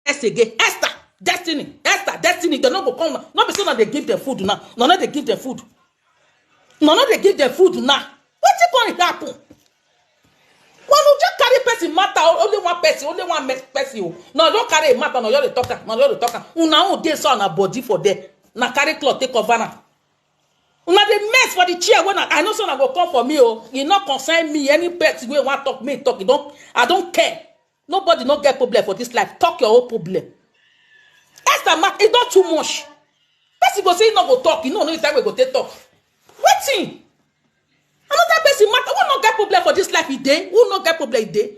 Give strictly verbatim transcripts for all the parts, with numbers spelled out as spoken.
Esther again. Esther, Destiny, Esther, Destiny. Dem no go come now. No be say una dey give dem food now. Una no dey give dem food. Una no dey give dem food now. Wetin come dey happen? Una just carry person matter, only one person, only one me- person o. Una just carry a matter, una just dey talk am, una just dey talk am. Una own dey so, una body for there. Una carry cloth take cover am. Una dey mess for the chair wey una, I know say una go come for me o. E no concern me. Any person wey wan talk, make e talk. E don, I don't care. Nobody no get problem for this life. Talk your own problem. Esther matter, e don too much. Person go say e no go talk, e no know the time wey e go take talk. Wetin? Another person matter, who no get problem for this life, e dey? Who no get problem, e dey?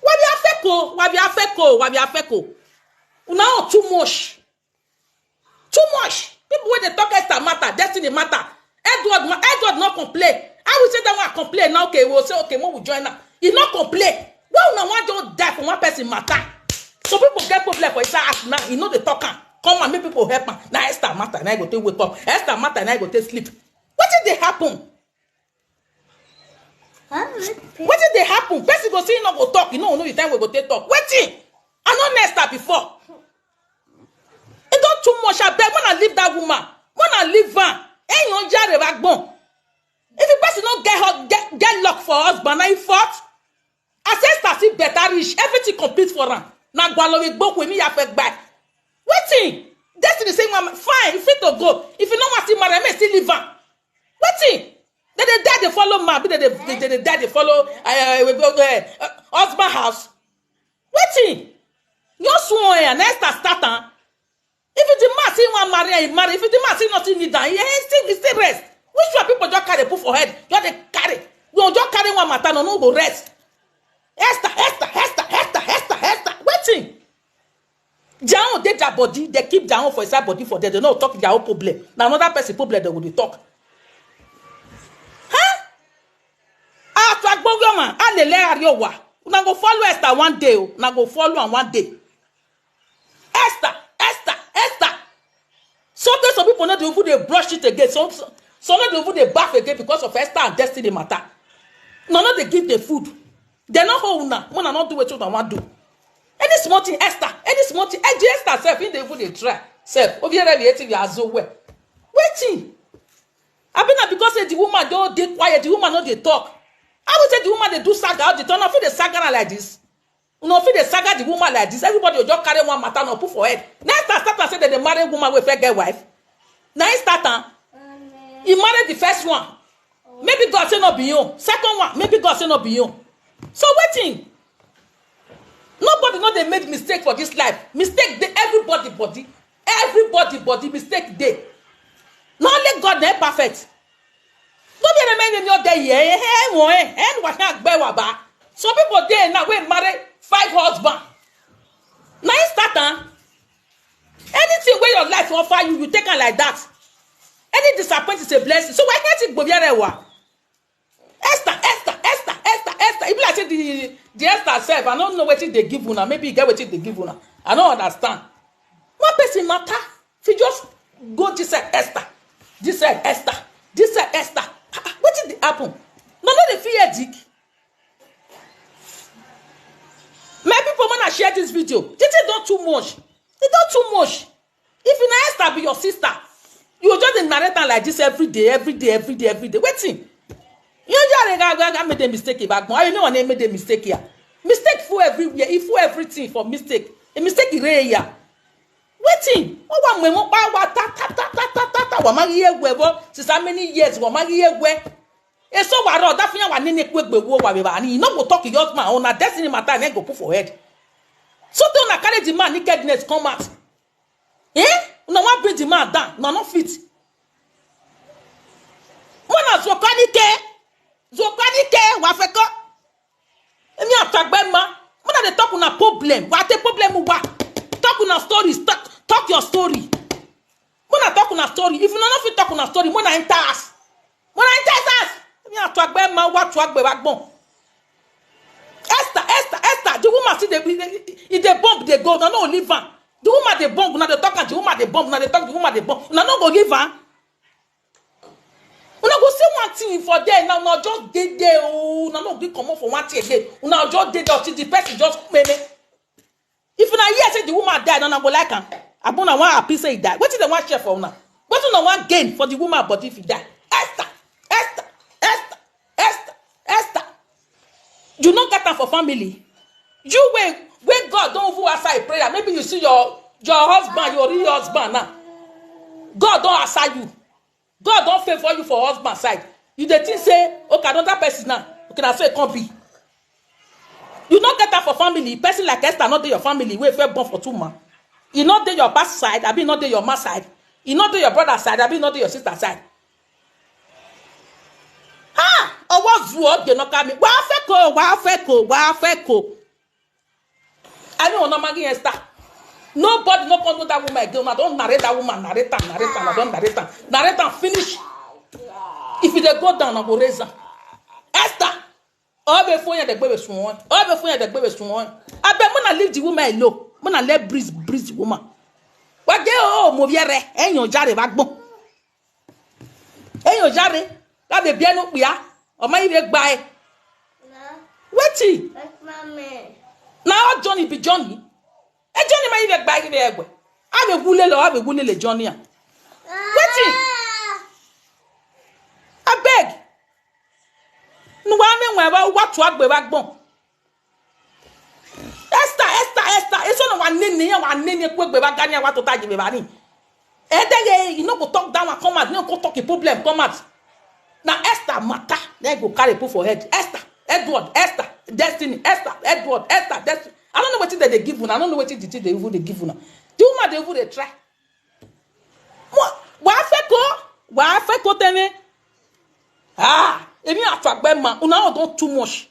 Wabi afeko, wabi afeko, wabi afeko. Una own too much. Too much. People wey dey talk Esther matter, Destiny matter. Edward ma-, Edward no complain. I will say that one complain now, okay, we will say, okay, make we join am. E no complain. Why una wan just die for one person matter? Some people get problem for inside house now, e no dey talk am. Come and make people help am. Na Esther matter, na e go take wake up. Esther matter, na e go take sleep. Wetin dey happen? Wetin dey happen? Person go say e no go talk, e no know the time wey e go take talk. Wetin? I no know Esther before. E don too much, abeg, make una leave that woman. Make una leave am. Eyan jare bagbon. If the person no get hot, get, get luck for husband, na im fault. As Esther see better rich, everything complete for am. Na gwalowe gbokwe ni ya fe gba. Wetin? Destiny say, "Mama, fine, you fit to go. If you no wan still marry, make still leave am." Wetin? Dem dey die, dey follow man, be dem dey, dem dey die, dey follow, uh, uh, uh, uh, husband house. Wetin? Your swan, eh, na Esther start am. If the man say he wan marry, he marry. If the man say nothing need am, he, he still, he still rest. Which one people just carry put for head? Just dey carry. You just carry one matter, no, no go rest. Esther, Esther, Esther, Esther, Esther, Esther. Wetin? Their own dey their body, they keep their own for inside body for there. They no talk their own problem. Na another person problem they go dey talk. Huh? After Gbogioma, Alele Ariowa. Una go follow Esther one day o. Una go follow am one day. Esther, Esther, Esther. Sometimes some people no dey even dey brush it again. Some, some no dey even dey bath again because of Esther and Destiny matter. Una no dey give the food. Dem no hold una. Una no do wetin una wan do. Any small thing, Esther. Any small thing. Eh, the Esther sef, he dey even dey try. Sef, obiere bi eti bi azo we. Wetin? Abi na because say the woman don dey quiet, the woman no dey talk. I would say the woman dey do saga all the time. Una fit dey saga am like this. Una fit dey saga the woman like this. Everybody go just carry one matter, una put for head. Na Esther start am say dem dey marry woman wey first get wife. Na he start am. He marry the first one. Maybe God say no be him. Second one, maybe God say no be him. So wetin? Nobody no dey make mistake for this life. Mistake dey everybody body. Everybody body mistake dey. Na only God na perfect. No be enemy enemy all dey here. Eh, eh, won, eh, eh, wa sha gbe wa ba. Some people dey now wey marry five husband. Na he start am. Anything wey your life offer you, you take am like that. Any disappointment is a blessing. So why can't it go very well? Esther, Esther, Esther, Esther, Esther. E be like say the, the Esther sef, I no know wetin dey give una. Maybe e get wetin dey give una. I no understand. One person matter, if you just go this side, Esther, this side, Esther, this side, Esther. Ah, ah, wetin dey happen? Una no dey feel headache? My people, when I share this video, this thing don too much. E don too much. If na Esther be your sister, you go just dey narrate am like this every day, every day, every day, every day. Wetin? You just dey ga ga ga make dem mistake back. I no wan make dem mistake here. Mistake full everywhere. E full everything for mistake. A mistake e rare here. Wetin? Wọ́n wá mọ̀ ẹ́, wọ́n pa wá ta ta ta ta ta ta ta. Wọ́n máa yí ewu ẹ̀ bọ́ since how many years? Wọ́n máa yí ewu ẹ̀. Eso wa ro da fún yàn wá nínú ikú ègbè wo wà bèbà ni. You no go talk your husband, una Destiny matter, and then go put for head. So tey una carry the man nakedness come out. Eh? Una wan bring the man down. Una no fit. Mona zokanike. Zokanike wa feko. Emi atagbe ma. Mona dey talk una problem. Wa te problem wa. Talk una stories. Talk, talk your story. Mona talk una story. If una no fit talk una story, mona enter house. Mona enter house. Emi atagbe ma wa tuagbe wa gbon. Esther, Esther, Esther. The woman still dey, e dey bomb, dey go. Una no leave am. The woman dey bomb. Una dey talk am. The woman dey bomb. Una dey talk. The woman dey bomb. Una no go leave am. Una go say one thing for there now. Una just dey there. Oh, una no gree comot for one thing again. Una just dey there until the person just meme. If you the woman die, una go like am? Abi una wan happy say e die? Wetin dem wan share for una? Wetin una wan gain for the woman body if e die? Esther, Esther, Esther, Esther, Esther. You no get am for family. You wey wey God don even answer a prayer. Maybe you see your your husband, your real husband now. God don answer you. God don favor you for husband side. You dey think say, okay, another person now. Okay, na so e come be. You no get am for family. Person like Esther no dey your family wey first born for two man. E no dey your papa side, abi e no dey your mama side. E no dey your brother side, abi e no dey your sister side. Ha! Owo zuo oge no come. Wa feko, wa feko, wa feko. I no know Maggie Esther. Nobody no come do that woman again. I don narrate that woman, narrate am, narrate am, I don narrate am. Narrate am finish. If e dey go down, I go raise am. Esther, all the phone dey gbebe suwon. All the phone dey gbebe suwon. Abeg, make una leave the woman alone. Make una let breeze breeze the woman. Wa ge o, mo bi ere, eyan jare wa gbon. Eyan jare, ka be bi enu pia. O ma ibe gba e. Wetin? Na all journey be journey. E journey ma ibe gba ibe egbe. A be wule lo, a be wule le journey a. Wetin? Abeg. Nu wa me wa wa tu agbe wa gbon. Esther, Esther, Esther. Eso no wa nene, wa nene kwe gbe ba gani wa to taji be bani. Edege, you no go talk that one come out. No go talk a problem come out. Na Esther matter. Then go carry put for head. Esther, Edward, Esther, Destiny, Esther, Edward, Esther, Destiny. I don't know wetin dem dey give una. I don't know wetin the thing dey even dey give una. The woman dey even dey try. Mo wa fẹ́ kó, wa fẹ́ kó tẹ́lẹ̀. Ah, èmi àtàgbẹ́ ma, una all don too much.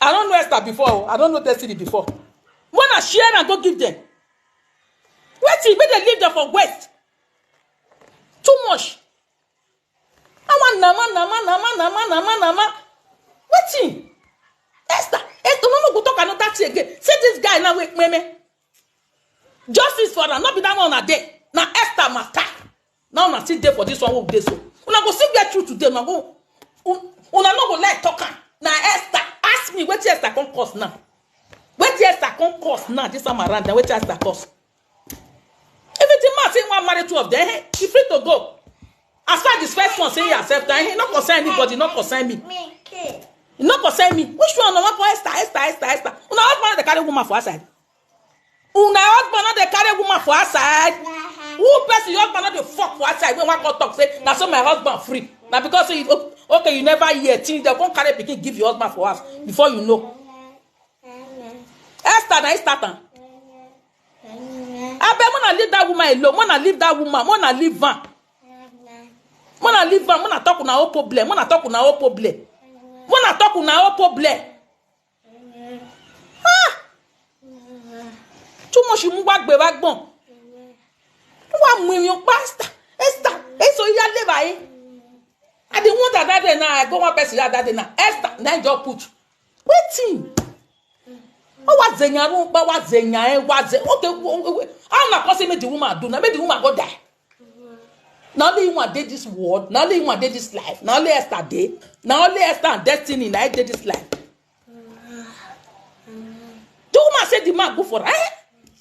I don't know Esther before. I don't know Destiny before. When I share and go give them. Wetin, make dem leave them for waste. Too much. Awa nama, nama, nama, nama, nama, nama. Wetin? Esther, Esther, no, no go talk another thing again. See this guy now, wait, meme. Justice for am, no be that one una dey. Na Esther matter. Now una still dey for this one wey we dey so. Una go still get truth today. Una go, un- una no go like talk am. Na Esther, ask me wetin Esther come cause now. Wetin Esther come cause now? This time around, na wetin Esther cause? If the man say he wan marry two of them, eh, he free to go. As far as the first one say he accept am, eh, no concern anybody, no concern me. E no concern me. Which one una wan call Esther, Esther, Esther, Esther? Una husband no dey carry woman for outside. Una husband no dey carry woman for outside. Who person your husband no dey fuck for outside? Wey wan come talk say na so my husband free. Na because say you, okay, you never hear thing, dem come carry pikin give your husband for house before you know. Esther na Esther tan. Abeg, una leave that woman alone. Una leave that woman. Una leave am. Una leave am. Una talk una own problem. Una talk una own problem. Una talk una own problem. Ah! Too much mu wa gbe wa gbon. Wa mu mi pa Esther. Esther. Eso ya le bayi. I dey wonder that day now. I go one person that day now. Esther, na just put. Wetin? Wa zenya ru, wa zenya, eh, wa ze. Okay, how una come say make the woman do now? Make the woman go die. Na only you wan dey this world. Na only you wan dey this life. Na only Esther dey. Na only Esther and Destiny na dey this life. The woman say the man go for her. Eh?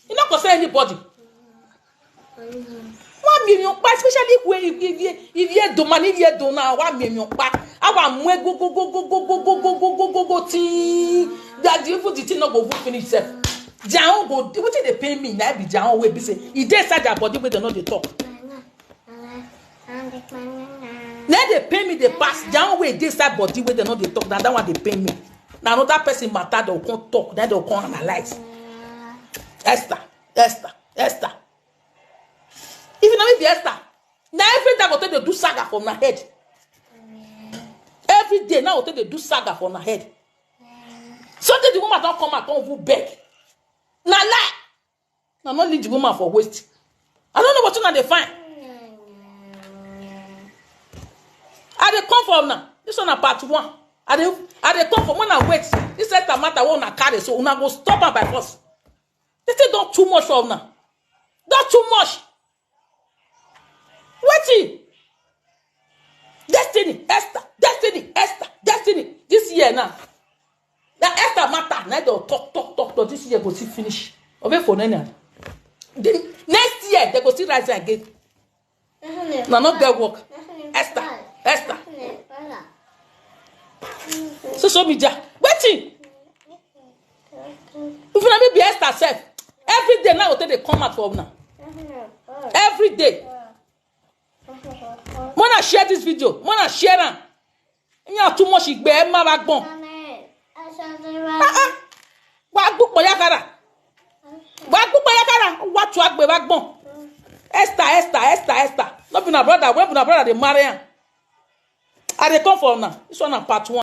E no concern anybody. One million pa, especially if we, if, if, if you do money, if you do now, one million pa. Our mwe go, go, go, go, go, go, go, go, go, go, go, go, go, tea. That the, even the thing not go, go finish itself. Their own go, wetin dey pain me, na be their own way be say, e dey inside their body wey dem no dey talk. Na dey pain me, dey pass. Their own way dey inside body wey dem no dey talk. Na that one dey pain me. Na another person matter dem come talk, then dem come analyze. Esther, Esther, Esther. If you no be Esther, na every day I go take dey do saga for una head. Every day now I go take dey do saga for una head. Sunday the woman don come out, come even beg. Na lie. Na no leave the woman for waste. I don't know what una dey find. I dey come for una. This one na part one. I dey, I dey come for una wait. This Esther matter wey una carry, so una go stop am by force. This thing don too much for una. Don too much. Wetin? Destiny, Esther, Destiny, Esther, Destiny. This year now, na Esther matter. Na dem talk, talk, talk, talk. This year go see finish. Obe for nene. Dem go still rise again. Una no get work. Esther, Esther. Social media. Wetin? If una be Esther sef, every day now go take dey come out for una. Every day. Mona share this video. Mona share am. Nya too much igbe ẹ má wá gbọ̀n. Ah, ah. Wá gbúpọ̀ yákàrà. Wá gbúpọ̀ yákàrà. Wá tu agbe wá gbọ̀n. Esther, Esther, Esther, Esther. No be na brother. When be na brother dey marry am. I dey come for una. This one na part one.